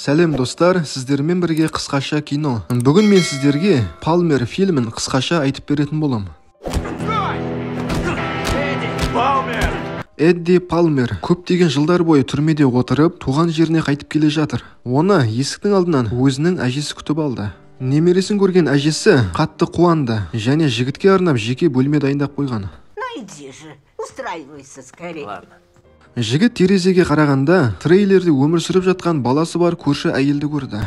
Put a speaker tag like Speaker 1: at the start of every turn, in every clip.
Speaker 1: Сәлем, достар! Сіздермен бірге «Қысқаша кино». Бүгін мен сіздерге «Палмер» фильмін қысқаша айтып беретін болам.
Speaker 2: Палмер!
Speaker 1: Эдди Палмер көптеген жылдар бойы түрмеде отырып, туған жеріне қайтып келе жатыр. Оны есіктің алдынан өзінің әжесі күтіп алды. Немересін көрген әжесі қатты қуанды және жігітке арнап жеке бөлме дайындап қойған.
Speaker 3: Ну иди же, устраивайся скорее.
Speaker 2: Ладно.
Speaker 1: Жігіт терезеге қарағанда, трейлерде өмір сүріп жатқан баласы бар көрші әйелді көрді.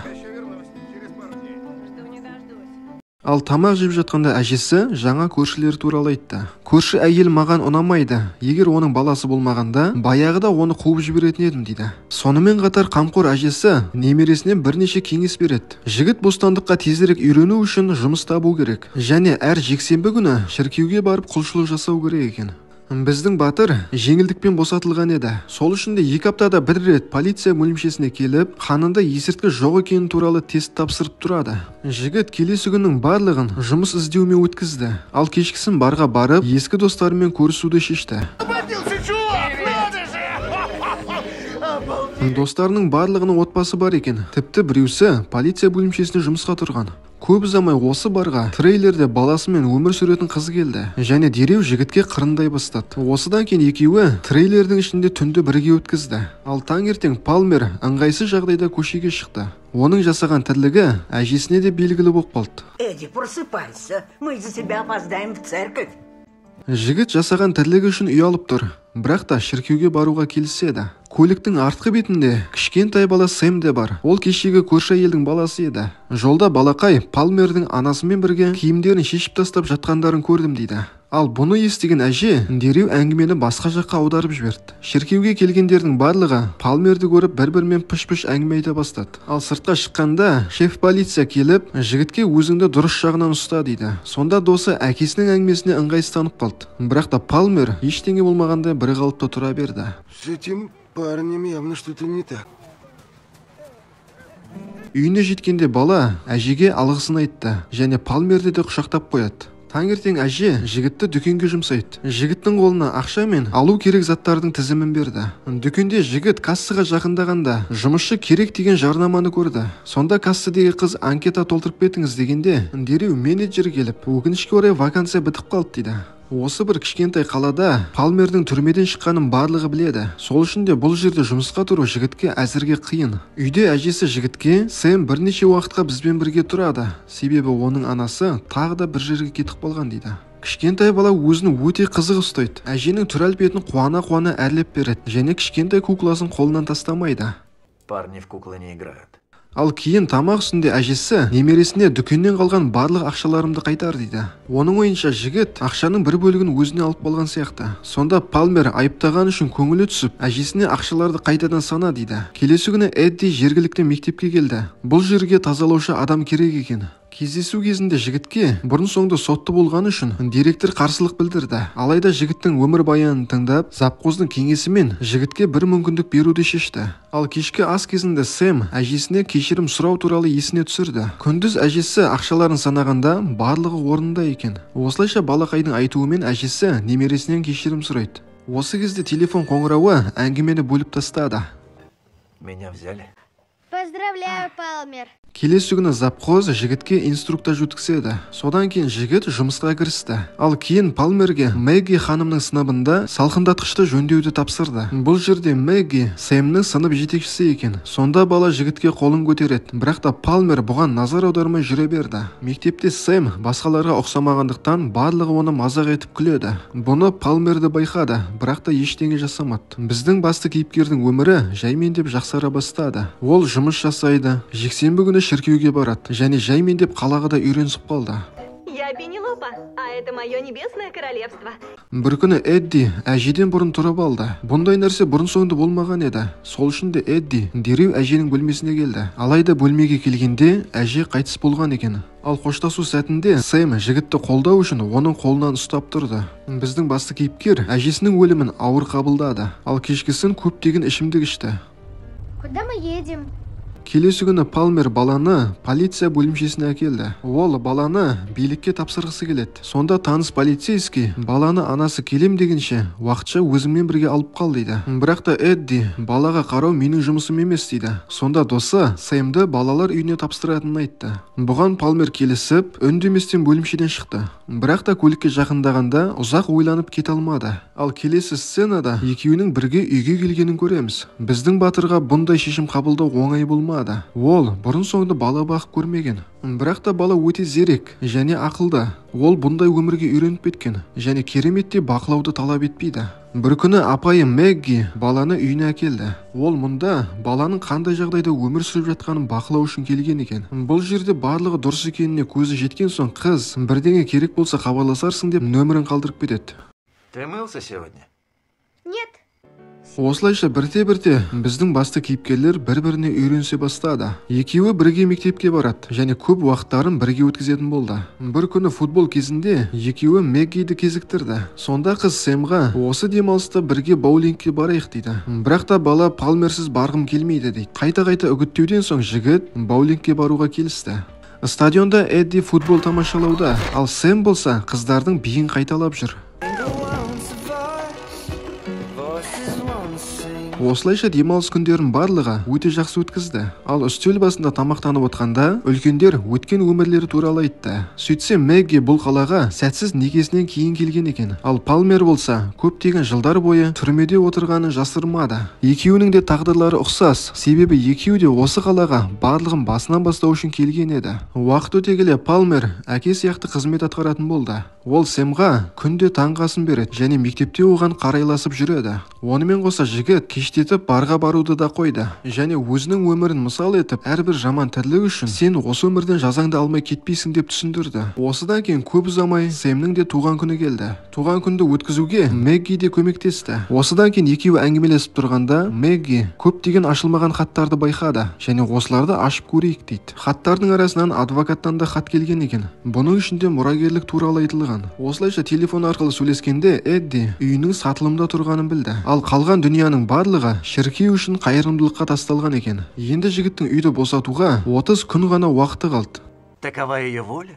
Speaker 1: Ал тамақ жеп жатқанда әжесі жаңа көршілері туралы айтты. «Көрші әйел маған ұнамайды. Егер оның баласы болмағанда, баяғыда оны қуып жіберетін едім», – дейді. Сонымен қатар қамқор әжесі немересіне бірнеше кеңес береді. Жігіт бостандыққа тезірек үйрену үшін жұмыс табу керек және әр жексенбі күні шіркеуге барып, құлшылық жасау керек екен. Біздің батыр жеңілдікпен босатылған еді. Сол үшін де 2 аптада бір рет полиция бөлімшесіне келіп, қанында есірткі жоқ екені туралы тест тапсырып тұрады. Жігіт келесі күннің барлығын жұмыс іздеумен өткізді. Ал кешкісін барға барып, ескі достарымен көрісуді шешті.
Speaker 2: Освободился, чувак! Надо же!
Speaker 1: Достарының барлығының отбасы бар екен. Тіпті біреусі полиция бөлімшесіне жұмысқа тұрған. Көп ұзамай осы барға трейлерде баласымен өмір сүретін қыз келді және дереу жігітке қырындай бастады. Осыдан кейін екеуі трейлердің ішінде түнді бірге өткізді. Ал таңертең Палмер ыңғайсыз жағдайда көшеге шықты. Оның жасаған тірлігі әжесіне де белгілі болып қалды.
Speaker 3: Эдди, просыпайся. Мы из-за тебя опоздаем в церковь.
Speaker 1: Жігіт жасаған тірлігі үшін ұялып тұр, бірақ та шіркеуге баруға келіседі. Көліктің артқы бетінде кішкентай бала Сэм де бар. Ол кешегі көрші әйелдің баласы еді. Жолда балақай Палмердің анасымен бірге киімдерін шешіп тастап жатқандарын көрдім дейді. Ал бұны естіген әже дереу әңгімені басқа жаққа аударып жіберді. Шіркеуге келгендердің барлығы Палмерді көріп, бір бірімен пыш пыш әңгіме айта бастады. Ал сыртқа шыққанда шеф полиция келіп, жігітке «Өзіңді дұрыс жағынан ұста» дейді. Сонда досы әкесінің әңгімесіне ыңғайсызданып қалды, бірақ та Палмер ештеңе болмағандай бір қалыпта тұра берді.
Speaker 4: С этим парнем явно что-то не так.
Speaker 1: Үйіне жеткенде бала әжеге алғысын айтты және Палмерді де құшақтап қояды. Таңертең әже жігітті дүкенге жұмсайды. Жігіттің қолына ақша мен алу керек заттардың тізімін берді. Дүкенде жігіт кассаға жақындағанда, жұмысшы керек деген жарнаманы көрді. Сонда кассадегі қыз «Анкета толтырып кетіңіз» дегенде, дереу менеджер келіп, «Өкінішке орай, вакансия бітіп қалды» дейді. Осы бір кішкентай қалада Палмердің түрмеден шыққанын барлығы біледі. Сол үшін де бұл жерде жұмысқа тұру жігітке әзірге қиын. Үйде әжесі жігітке: «Сэм бірнеше уақытқа бізбен бірге тұрады, себебі оның анасы тағы да бір жерге кетіп қалған», – дейді. Кішкентай бала өзін өте қызық ұстайды. Әженің түр әлпетін қуана-қуана әрлеп береді және кішкентай кукласын қолынан тастамайды.
Speaker 2: Парни в куклы не играют.
Speaker 1: Ал кейін тамақ үстінде әжесі немересіне «Дүкеннен қалған барлық ақшаларымды қайтар» дейді. Оның ойынша, жігіт ақшаның бір бөлігін өзіне алып қалған сияқты. Сонда Палмер айыптаған үшін көңілі түсіп, әжесіне «Ақшаларды қайтадан сана» дейді. Келесі күні Эдди жергілікті мектепке келді. Бұл жерге тазалаушы адам керек екен. Кездесу кезінде жігітке бұрын соңды сотты болғаны үшін директор қарсылық білдірді. Алайда жігіттің өмірбаянын тыңдап, завхоздың кеңесімен жігітке бір мүмкіндік беруді шешті. Ал кешкі ас кезінде Сэм әжесіне кешірім сұрау туралы есіне түсірді. Күндіз әжесі ақшаларын санағанда, барлығы орнында екен. Осылайша балақайдың айтуымен әжесі немересінен кешірім сұрайды. Осы кезде телефон қоңырауы әңгімені бөліп тастады.
Speaker 2: Меня взяли.
Speaker 5: Поздравляю, Палмер.
Speaker 1: Келесі күні завхоз жігітке инструктаж өткізеді. Содан кейін жігіт жұмысқа кірісті. Ал кейін Палмерге Мэгги ханымның сыныбында салқындатқышты жөндеуді тапсырды. Бұл жерде Мэгги Сэмнің сынып жетекшісі екен. Сонда бала жігітке қолын көтереді, бірақ та Палмер бұған назар аудармай жүре берді. Мектепте Сэм басқаларға ұқсамағандықтан, барлығы оны мазақ етіп күледі. Бұны Палмер де байқады, бірақ та ештеңе жасамады. Біздің басты кейіпкердің өмірі жаймендеп жақсара бастады. Ол жұмыс жасайды, жексенбі күні шіркеуге барады және жаймендеп қалаға да үйренісіп қалды.
Speaker 6: Я Пенелопа, а это мое небесное королевство.
Speaker 1: Бір күні Эдди әжеден бұрын тұрып алды. Бұндай нәрсе бұрын соңды болмаған еді. Сол үшін де Эдди дереу әженің бөлмесіне келді. Алайда бөлмеге келгенде әже қайтыс болған екен. Ал қоштасу сәтінде Сэм жігітті қолдау үшін оның қолынан ұстап тұрды. Біздің басты кейіпкер әжесінің өлімін ауыр қабылдады. Ал кешкісін көптеген ішімдік ішті.
Speaker 5: Куда мы едем?
Speaker 1: Келесі күні Палмер баланы полиция бөлімшесіне әкелді. Ол баланы билікке тапсырғысы келеді. Сонда таныс полицейский баланы анасы келем дегенше уақытша өзіңмен бірге алып қал дейді. Бірақ та Эдди балаға қарау менің жұмысым емес дейді. Сонда досы Сэмді балалар үйіне тапсыратынын айтты. Бұған Палмер келісіп, үндеместен бөлімшеден шықты. Бірақ та көлікке жақындағанда ұзақ ойланып кете алмады. Ал келесі сценада екеуінің бірге үйге келгенін көреміз. Біздің батырға бұндай шешім қабылдау оңай болмады. Ол бұрын соңды бала бағып көрмеген. Бірақ та бала өте зерек және ақылды. Ол бұндай өмірге үйреніп кеткен және кереметтей бақылауды талап етпейді. Бір күні апайы Мэгги баланы үйіне әкелді. Ол мұнда баланың қандай жағдайда өмір сүріп жатқанын бақылау үшін келген екен. Бұл жерде барлығы дұрыс екеніне көзі жеткен соң қыз бірдеңе керек болса хабарласарсың деп нөмірін қалдырып кетеді.
Speaker 2: Ты мылся сегодня?
Speaker 5: Нет.
Speaker 1: Осылайша бірте-бірте біздің басты кейіпкерлер бір-біріне үйренісе бастады. Екеуі бірге мектепке барады және көп уақыттарын бірге өткізетін болды. Бір күні футбол кезінде екеуі Мэггиді кезіктірді. Сонда қыз Сэмға осы демалыста бірге боулингке барайық дейді. Бірақ та бала Палмерсіз барғым келмейді дейді. Қайта-қайта үгіттеуден соң жігіт боулингке баруға келісті. Стадионда Эдди футбол тамашалауда, ал Сэм болса қыздардың биін қайталап жүр. Осылайша демалыс күндерін барлығы өте жақсы өткізді. Ал үстел басында тамақтанып отқанда үлкендер өткен өмірлері туралы айтты. Сөйтсе Мэгги бұл қалаға сәтсіз некесінен кейін келген екен. Ал Палмер болса көптеген жылдар бойы түрмеде отырғанын жасырмады. Екеуінің де тағдырлары ұқсас, себебі екеуі де осы қалаға барлығын басынан бастау үшін келген еді. Уақыт өте келе Палмер әке сияқты қызмет атқаратын болды. Ол Сэмға күнде таңғы асын береді және мектепте оған қарайласып жүреді. Онымен қоса жігіт кештетіп барға баруды да қойды және өзінің өмірін мысал етіп, әрбір жаман тірлік үшін сен осы өмірден жазаңды алмай кетпейсің деп түсіндірді. Осыдан кейін көп ұзамай Сэмнің де туған күні келді. Туған күнді өткізуге Мэгги де көмектесті. Осыдан кейін екеуі әңгімелесіп тұрғанда Мэгги көптеген ашылмаған хаттарды байқады және осыларды ашып көрейік дейді. Хаттардың арасынан адвокаттан да хат келген екен. Бұның ішінде мұрагерлік туралы айтылған. Осылайша телефон арқылы сөйлескенде Эдди үйінің сатылымда тұрғанын білді. Ал қалған дүнияның барлығы шіркеу үшін қайырымдылыққа тасталған екен. Енді жігіттің үйді босатуға 30 күн ғана уақыты қалды.
Speaker 2: Такова ее воля?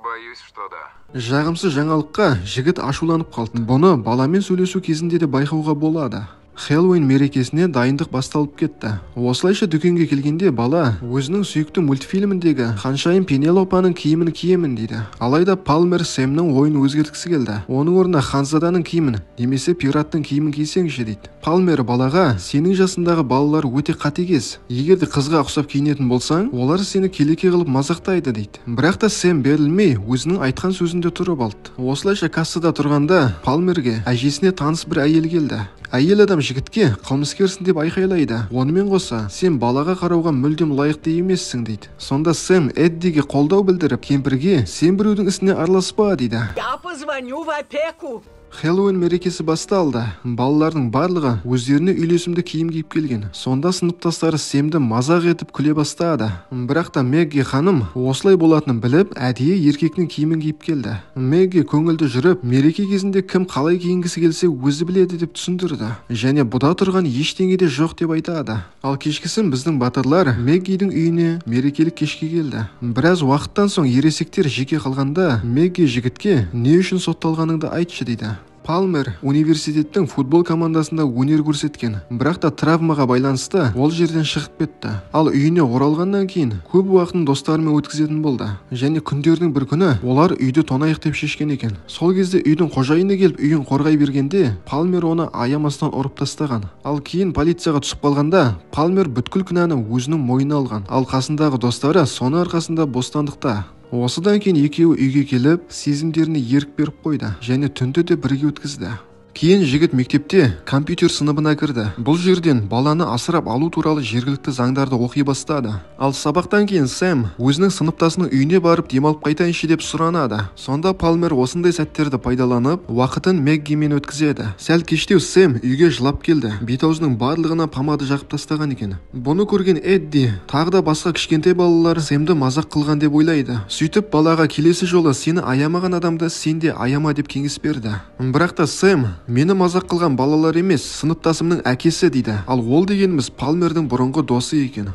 Speaker 7: Боюсь, что да.
Speaker 1: Жағымсыз жаңалыққа жігіт ашуланып қалды. Бұны баламен сөйлесу кезінде де байқауға болады. Хэллоуин мерекесіне дайындық басталып кетті. Осылайша дүкенге келгенде бала өзінің сүйікті мультфильміндегі ханшайым Пенелопаның киімін киемін дейді. Алайда Палмер Сэмнің ойын өзгерткісі келді. Оның орнына ханзаданың киімін немесе пираттың киімін кисеңші дейді. Палмер балаға сенің жасындағы балалар өте қатыгез. Егер де қызға ұқсап киінетін болсаң, олар сені келеке қылып мазақтайды дейді. Бірақ та Сэм берілмей өзінің айтқан сөзінде тұрып алды. Осылайша кассада тұрғанда Палмерге әжесіне таныс бір әйел келді. Әйел адам жігітке қылмыскерсің деп айқайлайды. Онымен қоса, сен балаға қарауға мүлдем лайықты емессің дейді. Сонда Сэм Эддиге қолдау білдіріп, кемпірге сен біреудің ісіне араласпа дейді.
Speaker 3: Я позвоню в опеку.
Speaker 1: Хэллоуин мерекесі басталды. Балалардың барлығы өздеріне үйлесімді киім киіп келген. Сонда сыныптастары Сэмді мазақ етіп күле бастады. Бірақ та Мэгги ханым осылай болатынын біліп, әдейі еркектің киімін киіп келді. Мэгги көңілді жүріп, мереке кезінде кім қалай киінгісі келсе өзі біледі деп түсіндірді. Және бұда тұрған ештеңе де жоқ деп айтады. Ал кешкісін біздің батырлар Мэггидің үйіне мерекелік кешке келді. Біраз уақыттан соң ересектер жеке қалғанда Мэгги жігітке не үшін сотталғаныңды айтшы дейді. Палмер университеттің футбол командасында өнер көрсеткен, бірақ та травмаға байланысты ол жерден шығып кетті. Ал үйіне оралғаннан кейін көп уақытын достарымен өткізетін болды. Және күндердің бір күні олар үйді тонайық деп шешкен екен. Сол кезде үйдің қожайыны келіп үйін қорғай бергенде Палмер оны аямастан ұрып тастаған. Ал кейін полицияға түсіп қалғанда Палмер бүткіл күнәні өзінің мойнына алған. Ал қасындағы достары соның арқасында бостандықта. Осыдан кейін екеуі үйге келіп, сезімдеріне ерік беріп қойды және түнді де бірге өткізді. Кейін жігіт мектепте компьютер сыныбына кірді. Бұл жерден баланы асырап алу туралы жергілікті заңдарды оқи бастады. Ал сабақтан кейін Сэм өзінің сыныптасының үйіне барып демалып қайтайыншы деп сұранады. Сонда Палмер осындай сәттерді пайдаланып, уақытын Мэггимен өткізеді. Сәл кештеу Сэм үйге жылап келді. Бет-аузының барлығына помада жағып тастаған екен. Бұны көрген Эдди тағы да басқа кішкентай балалар Сэмді мазақ қылған деп ойлайды. Сөйтіп балаға келесі жолы сені аямаған адамды сен де аяма деп кеңес берді. Бірақ та Сэм Мені мазақ қылған балалар емес, сыныптасымның әкесі дейді. Ал ол дегеніміз Палмердің бұрынғы досы екен.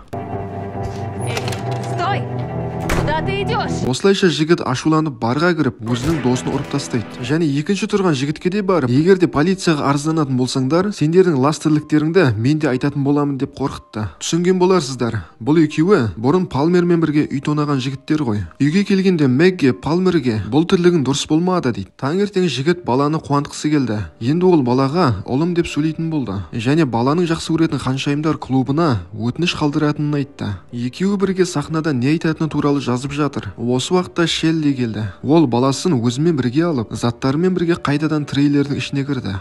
Speaker 6: Стой! Куда ты идешь?
Speaker 1: Осылайша жігіт ашуланып барға кіріп, өзінің досын ұрып тастайды. Және екінші тұрған жігітке де барып, егер де полицияға арызданатын болсаңдар, сендердің лас тірліктеріңді мен де айтатын боламын деп қорқытты. Түсінген боларсыздар, бұл екеуі бұрын Палмермен бірге үй тонаған жігіттер ғой. Үйге келгенде Мэгги Палмерге бұл тірлігің дұрыс болмады дейді. Таңертең жігіт баланы қуантқысы келді. Енді ол балаға ұлым деп сөйлейтін болды. Және баланың жақсы көретін ханшайымдар клубына өтініш қалдыратынын айтты. Екеуі бірге сахнада не айтатыны туралы жазып жатыр. Осы уақытта Шелли келді. Ол баласын өзімен бірге алып, заттарымен бірге қайтадан трейлердің ішіне кірді.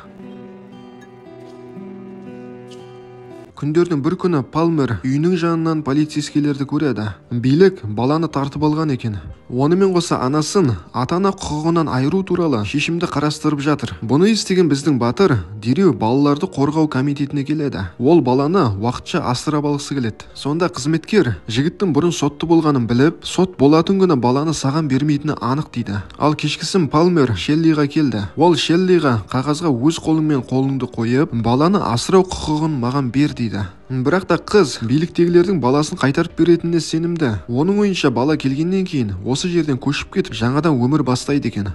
Speaker 1: Күндердің бір күні Палмер үйінің жанынан полицейскийлерді көреді. Билік баланы тартып алған екен. Онымен қоса анасын ата-ана құқығынан айыру туралы шешімді қарастырып жатыр. Бұны естіген біздің батыр дереу балаларды қорғау комитетіне келеді. Ол баланы уақытша асырап алғысы келеді. Сонда қызметкер жігіттің бұрын сотты болғанын біліп, сот болатын күні баланы саған бермейтіні анық дейді. Ал кешкісін Палмер Шеллиға келді. Ол Шеллиға қағазға өз қолыңмен қолыңды қойып, баланы асырау құқығын маған бер дейді. Бірақ та қыз биліктегілердің баласын қайтарып беретініне сенімді. Оның ойынша бала келгеннен кейін осы жерден көшіп кетіп, жаңадан өмір бастайды екен.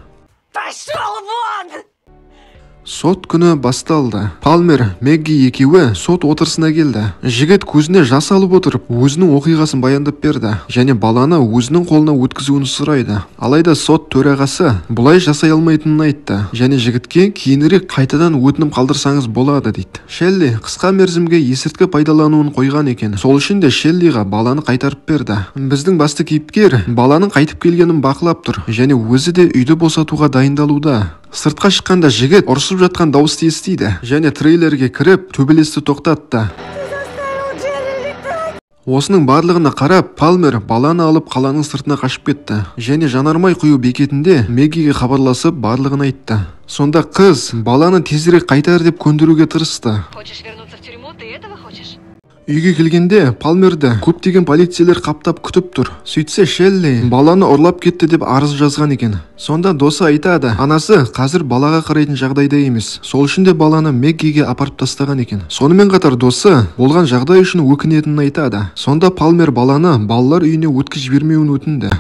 Speaker 6: Пошел вон!
Speaker 1: Сот күні басталды. Палмер, Мэгги екеуі сот отырысына келді. Жігіт көзіне жас алып отырып, өзінің оқиғасын баяндап берді және баланы өзінің қолына өткізуін сұрайды. Алайда сот төрағасы бұлай жасай алмайтынын айтты және жігітке кейінірек қайтадан өтінім қалдырсаңыз болады дейді. Шелли қысқа мерзімге есірткі пайдалануын қойған екен. Сол үшін де Шеллиға баланы қайтарып берді. Біздің басты кейіпкер баланың қайтып келгенін бақылап тұр және өзі де үйді босатуға дайындалуда. Сыртқа шыққанда жігіт ұрысып жатқан дауысты естиді және трейлерге кіріп төбелесті тоқтатты. Осының барлығына қарап, Палмер баланы алып қаланың сыртына қашып кетті және жанармай құю бекетінде Мэггиге хабарласып барлығын айтты. Сонда қыз баланы тезірек қайтар деп көндіруге тырысты.
Speaker 6: Хочешь вернуться в тюрьму? Ты этого хочешь?
Speaker 1: Үйге келгенде Палмерді көптеген полицейлер қаптап күтіп тұр. Сөйтсе Шелли баланы ұрлап кетті деп арыз жазған екен. Сонда досы айтады, анасы қазір балаға қарайтын жағдайда емес. Сол үшін де баланы Мэггиге апарып тастаған екен. Сонымен қатар досы болған жағдай үшін өкінетінін айтады. Сонда Палмер баланы балалар үйіне өткізіп жібермеуін өтінді.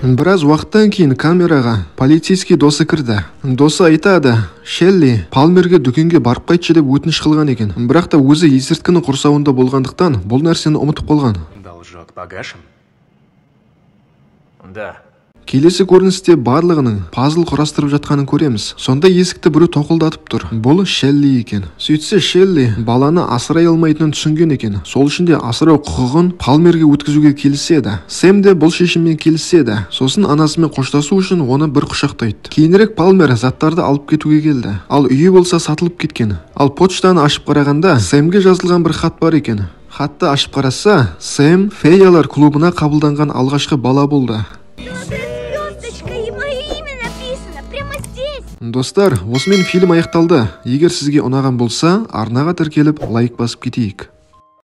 Speaker 1: Біраз уақыттан кейін камераға полицейский досы кірді. Досы айтады, Шелли Палмерге дүкенге барып қайтшы деп өтініш қылған екен. Бірақ та өзі есірткінің құрсауында болғандықтан бұл нәрсені ұмытып қалған.
Speaker 2: Должок погашен? Да.
Speaker 1: Келесі көріністе барлығының пазл құрастырып жатқанын көреміз. Сонда есікті біреу тоқылдатып тұр. Бұл Шелли екен. Сөйтсе Шелли баланы асырай алмайтынын түсінген екен. Сол үшін де асырау құқығын Палмерге өткізуге келіседі. Сэм де бұл шешіммен келіседі. Сосын анасымен қоштасу үшін оны бір құшақтайды. Кейінірек Палмер заттарды алып кетуге келді. Ал үйі болса сатылып кеткен. Ал почтаны ашып қарағанда Сэмге жазылған бір хат бар екен. Хатты ашып қараса, Сэм феялар клубына қабылданған алғашқы бала болды. Достар, осымен фильм аяқталды. Егер сізге ұнаған болса, арнаға тіркеліп, лайк басып кетейік.